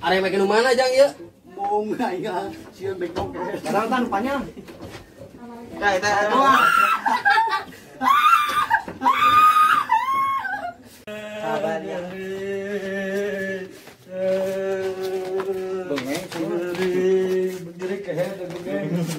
Arek make nu mana jang ieu? Mong aing ah, sieun bengkong kehed. Barang tan panjang. Tah eta. Sabar ya. Bengeng berdiri kehed bengeng.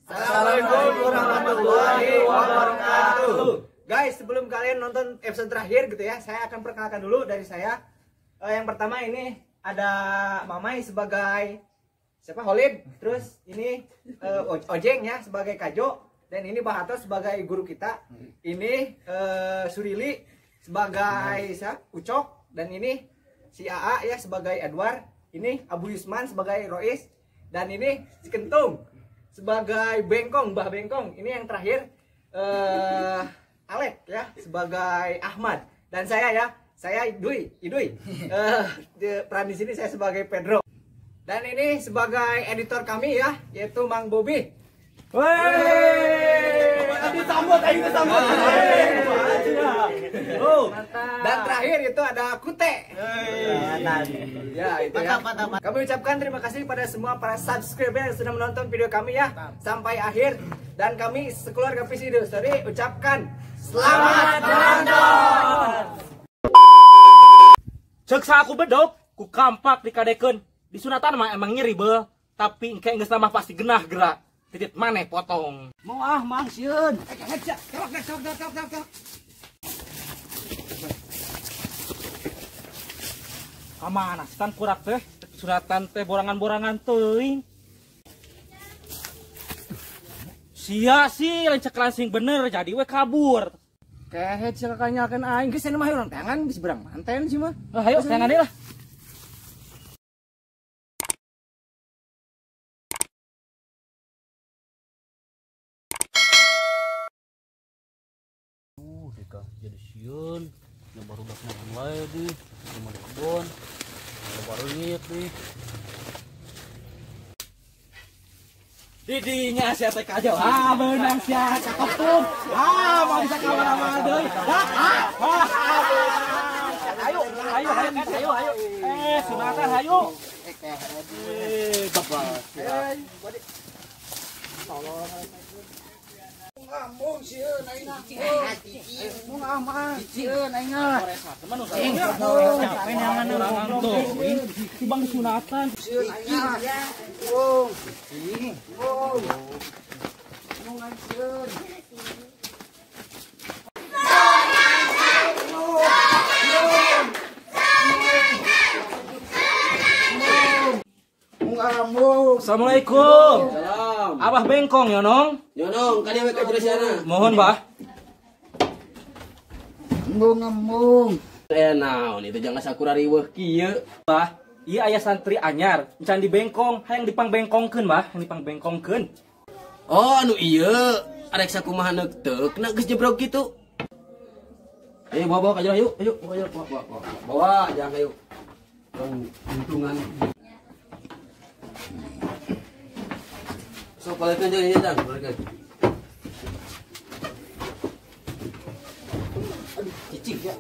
Assalamualaikum warahmatullahi wabarakatuh. Guys, sebelum kalian nonton episode terakhir gitu ya, saya akan perkenalkan dulu dari saya. Yang pertama ini ada Mamai sebagai siapa? Holid. Terus ini Ojeng ya sebagai Kajo, dan ini Bahato sebagai guru kita. Ini Surili sebagai siapa? Ucok, dan ini si AA ya sebagai Edward. Ini Abu Yusman sebagai Rois, dan ini si Kentung sebagai Bengkong, Mbah Bengkong. Ini yang terakhir Alek ya sebagai Ahmad, dan saya ya, saya Dwi, Idui. Peran di sini saya sebagai Pedro. Dan ini sebagai editor kami ya, yaitu Mang Bobi. Wey, disambut, ayo disambut. Oh. Dan terakhir itu ada Kute. Ya, itu ya. Kami ucapkan terima kasih pada semua para subscriber yang sudah menonton video kami ya sampai akhir, dan kami sekeluarga PC Story ucapkan selamat menonton. Cek aku bedok, ku kampak dikadekeun. Di sunatan mah emang nyeri beuh, tapi engke geus mah pasti genah gerak. Titit maneh potong. Mau ah mang sieun. Eh kerok kerok kerok kerok kerok. Kamana sih tan kurak teh? Sunatan teh borangan-borangan teuing. Sia sih lain cek langsing bener jadi we kabur. Kehed sia kakanyakeun aing geus mah urang tangan geus berang manten sih mah. Hayo tangan deui lah. Dika jadi sieun nya barudak naon wae di rumah di kebon. Baru di. Didinya sia teh kajo. Ah beunang sia cakep tuh. Ah mau bisa kamar-kamar deui. Ah ayo ayo ayo ayo ayo. Eh sunatan hayu. Eh bapak. Tolong. Ngambung sieun aing. Mung ah mah sieun aing ah. Si Bang sunatan. Sieun aing ah. Wong. Wong. Mung aing sieun. Assalamualaikum. Salam. Abah Bengkong Yonong. Yonong, kan we ka jero Mohon, Bah. Embung embung. Eh naon itu jangan sakura riweuh kieu. Bah, ieu aya santri anyar, encan di Bengkong, hayang dipangbengkongkeun, Bah, hayang dipangbengkongkeun. Oh, anu ieu, arek sakumaha neuk-teuk na geus jebrog kitu. Ayo bawa-bawa ka jero yuk, ayo bawa bawa bawa. Bawa jangan ayo. Untungan. So, balikan aja ini, Dang. Balikan. Aduh, cicing ya.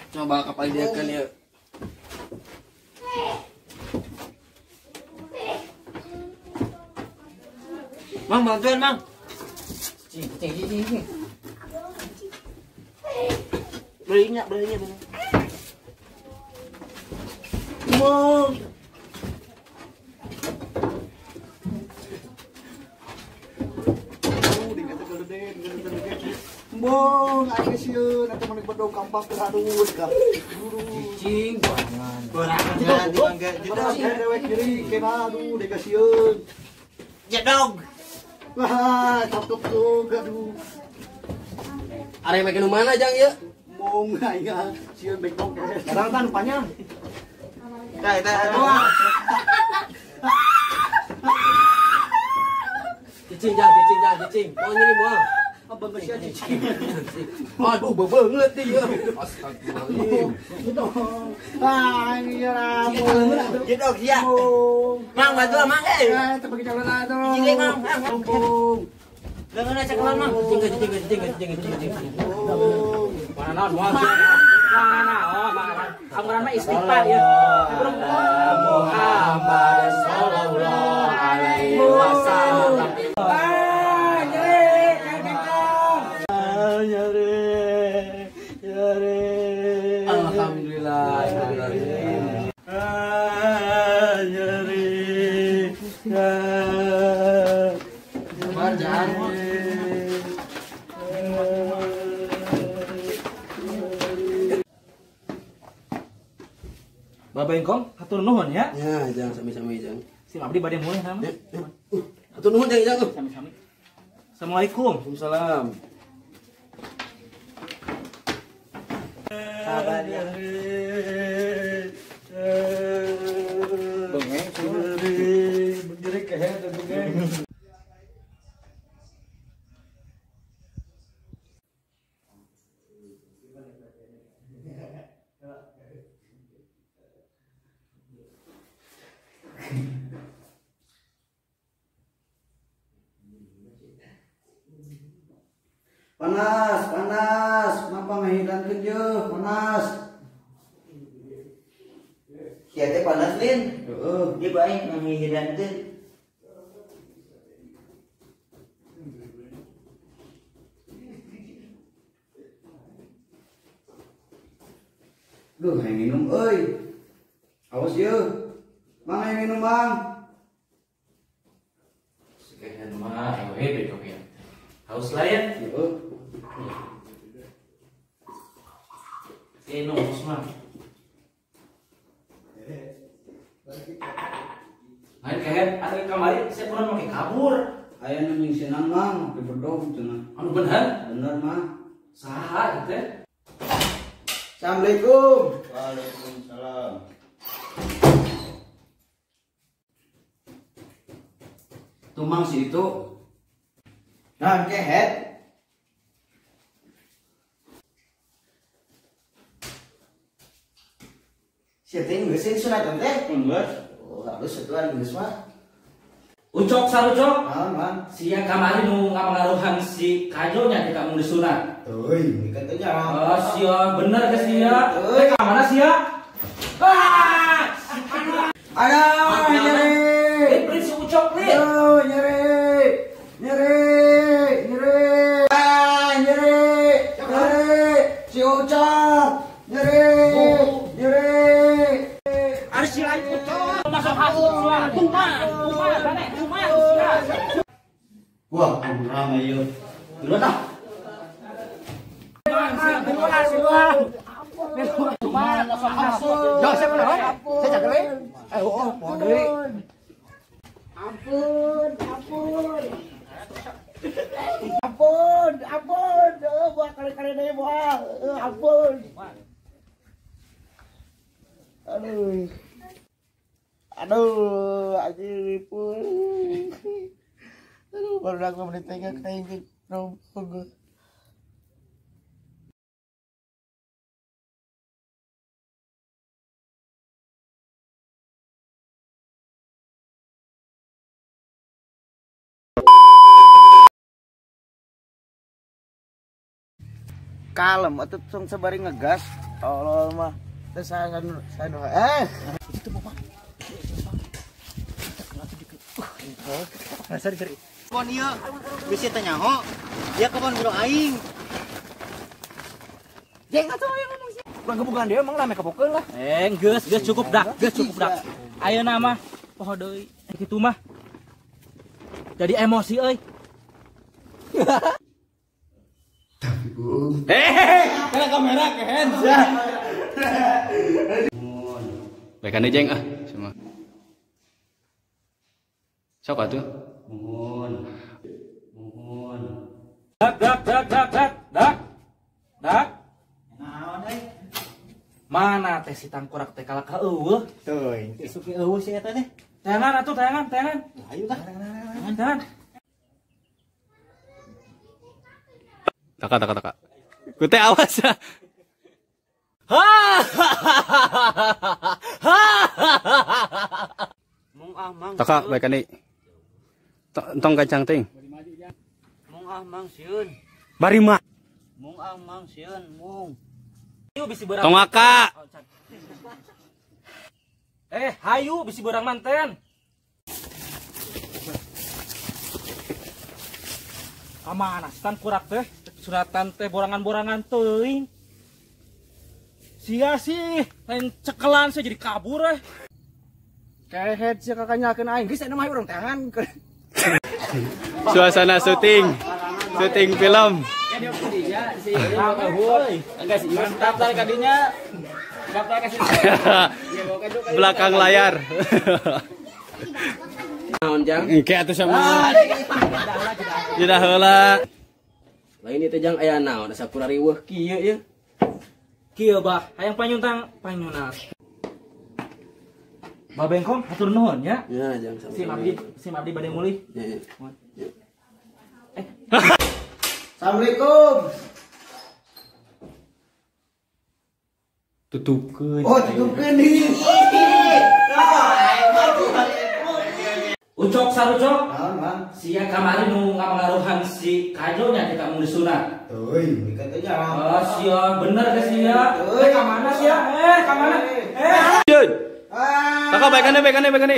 Coba kapal dia kan ya. Mang, bantuin, Mang. Cicing, cicing, cicing, cicing. Belinya, belinya, belinya. Mong. Mong, aing sieun atuh meuni bedog kampak teh aduh ka. Cicing, borangan. Borangan mangga jedog dewek diri kena aduh deka sieun. Jedog. Wah, cakep tuh aduh. Arek make nu mana jang ieu? Mong aing ah sieun bengkong kehed. Barang tan panjang. Tah eta. Cicing jang, cicing jang, cicing. Mau nyeri moal. Abang sia cicing. Aduh bebeungeut ieu. Astagfirullahaladzim. Ah, nyerah. Jedog sia. Mang bantu mang eh. Teu bagi jalan atuh. Cicing mang. Lengan cakalan mang. Cicing cicing. Mana naon moal. Mana naon, mana. Amuran mah istighfar ya. Muhammad sallallahu alaihi wasallam. Ah, nyeri, kengkong. Ah, nyeri. Nyeri. Alhamdulillah. Ah, nyeri. Sabar jangan. Bapak Engkong, hatur nuhun ya. Ya, jangan sami-sami jangan. Si abdi bade mulih sama. Hatur nuhun jangan. Sami-sami. Assalamualaikum. Waalaikumsalam. Sabar ya. Bengeng, nyeri kehe teh bengeng. Panas, panas, mapa ngahidangkeun jeuh, panas. Sia teh panas lin. Heeh, dia bae ngahidangkeun. Duh, hayang minum euy. Awas yeuh. Mang hayang minum, Bang. Sekian mah ewe besok ya. Haus lah ya. Heeh. No, mah. Lain kehed, atuh kamari saya pernah make kabur. Aya nu nyingsinan Mang, make bedog cenah. Anu bener? Bener mah. Saha ieu teh? Assalamualaikum. Waalaikumsalam. Tumang si itu. Nah, kehed. Sia teh geus sunatan teh? Geus. Oh, halus atuh geus mah. Ucok sarucok. Naon, Bang? Sia kamari nu ngapangaruhan si Kajo nya kita mun disunat. Euy, kan teh nya. Oh, sia bener ke sia. Teh ka mana sia? Ah! Aduh, nyeri. Lin si Ucok lin. Aduh, nyeri. Nyeri, nyeri. Ah, nyeri. Nyeri. Si Ucok. Nyeri. Nyeri. Ari si lain Ucok masuk hasut sia. Kumaha, kumaha tane, kumaha sia. Wah, rame ieu. Dulu tah. Ampun, ampun. Ampun, ampun. Buat kali-kali deui moal. Ampun. Aduh. Aduh, anjing pun. Aduh, baru aku menit tega kayak rombong. Kalem atuh tong sabari ngegas. Tolol mah. Teu saya itu bapak. Dasar dikeri. Kon ieu bisi teh nyaho. Dia kebon guru aing. Jeng atuh aya ngomong sih. Urang gebugan dia emang lah make kapokeun lah. Geus geus cukup dak, geus cukup dak. Ayeuna mah poho deui kitu mah. Jadi emosi euy. Kena kamera kehen sia. Baikane jeng ah semua. Sok atuh. Mohon. Mohon. Dak dak dak dak dak dak. Dak. Naon euy? Mana teh si tangkurak teh kalah ka eueuh? Teuing, teh suki eueuh si eta teh. Tayangan atuh tayangan, tayangan. Ayo tah. Tayangan, tayangan. Taka taka taka. Ku teh awas ya. Mung ah mang. Taka baik deui. Tong kacang ting. Mung ah mang sieun. Bari mah. Mung ah mang sieun mung. Hayu bisi berang. Tong aka. Hayu bisi berang manten. Kamana stan kurak teh suratan teh borangan-borangan teuing. Sia sih, lain cekelan sih jadi kabur eh. Kehed sia kakaknya akeun aing geus aya mah urang tangan. Suasana syuting. Syuting film. Mantap tadi kadinya. Belakang layar. Naon jang? Engke atuh sama. Jeda heula. Lain ieu teh jang aya naon asa kurang riweuh kieu ye. Kieu bah, hayang panyuntang panyunat. Bah Bengkong hatur nuhun ya. Ya jang sama. Sim abdi bade mulih. Ya, ya. Assalamualaikum. Tutupkeun. Oh, tutupkeun deui. Ucok sarucok. Naon, Mang? Sia kamari nu ngapengaruhan si Kajo nya kita mun disunat. Euy, katanya. Oh, sia bener ke sia. Ka mana sia? Ka mana? Jun. Taka baikane baikane baikane.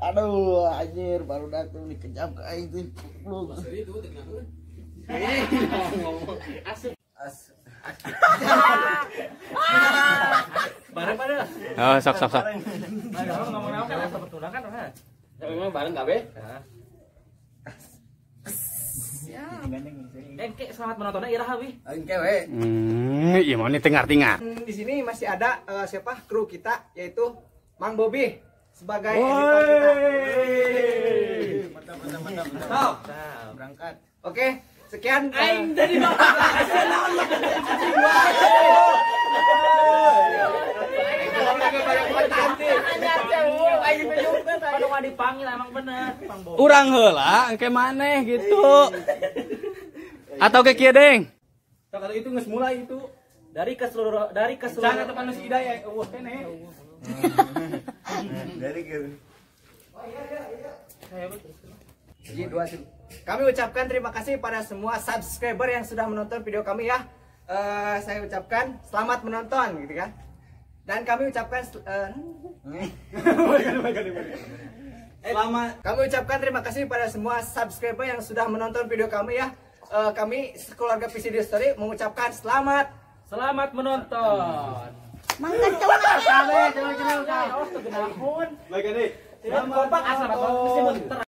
Aduh, anjir baru datang dikejam ke aing teh. Bareng pada. Oh, sok sok sok. Ngomong naon kan asa bertunang kan ha. Memang bareng kabeh. Engke selamat menontonnya iraha wih. Engke we. Ieu mah ini tengar-tingar. Di sini masih ada siapa kru kita yaitu Mang Bobi sebagai editor kita. Mantap mantap mantap. Mantap. Berangkat. Oke, sekian. Aing jadi bapak. Kalau dipanggil emang bener. Urang heula engke maneh gitu. Atau ke kieu deng. Kalau itu geus mulai itu dari keseluruh Jangan teman si Ida ya, eueuh keneh. Dari kieu. Kami ucapkan terima kasih pada semua subscriber yang sudah menonton video kami ya. Saya ucapkan selamat menonton gitu kan. Dan kami ucapkan selamat. Kami ucapkan terima kasih pada semua subscriber yang sudah menonton video kami ya. Kami keluarga PCD Story mengucapkan selamat selamat menonton. Kompak asal.